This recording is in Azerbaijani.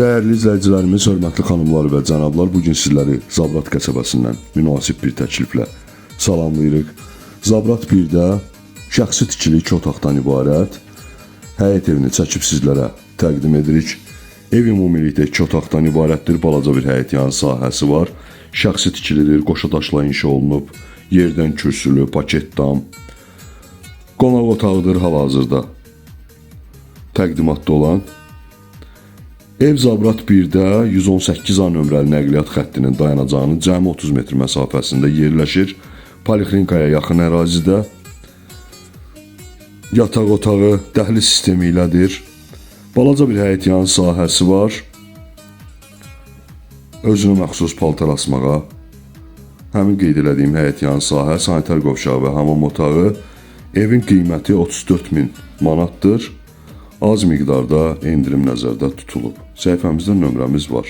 Dəyərli izləyicilərimiz, hörmətli xanımlar və cənablar, bu gün sizləri Zabrat qəsəbəsindən münasib bir təkliflə salamlayırıq. Zabrat 1-də şəxsi tikili 2 otaqdan ibarət həyət evini çəkib sizlərə təqdim edirik. Ev ümumilikdə 2 otaqdan ibarətdir. Balaca bir həyət yanı sahəsi var. Şəxsi tikilidir, qoşa daşla inşa olunub, yerdən kürsülü, paket dam. Qonaq otağıdır hal-hazırda təqdimatda olan. Ev Zabrat 1-də 118 A nömrəli nəqliyyat xəttinin dayanacağının cəmi 30 metr məsafəsində yerləşir. Poliklinikaya yaxın ərazidə. Yataq otağı dəhliz sistemi ilədir. Balaca bir həyət yanı sahəsi var. Özünə məxsus paltar asmağa, həmin qeyd elədiyim həyət yanı sahə, sanitar qovşağı və hamam otağı. Evin qiyməti 34 min manatdır. Az miqdarda endirim nəzərdə tutulub. Səhifəmizdə nömrəmiz var.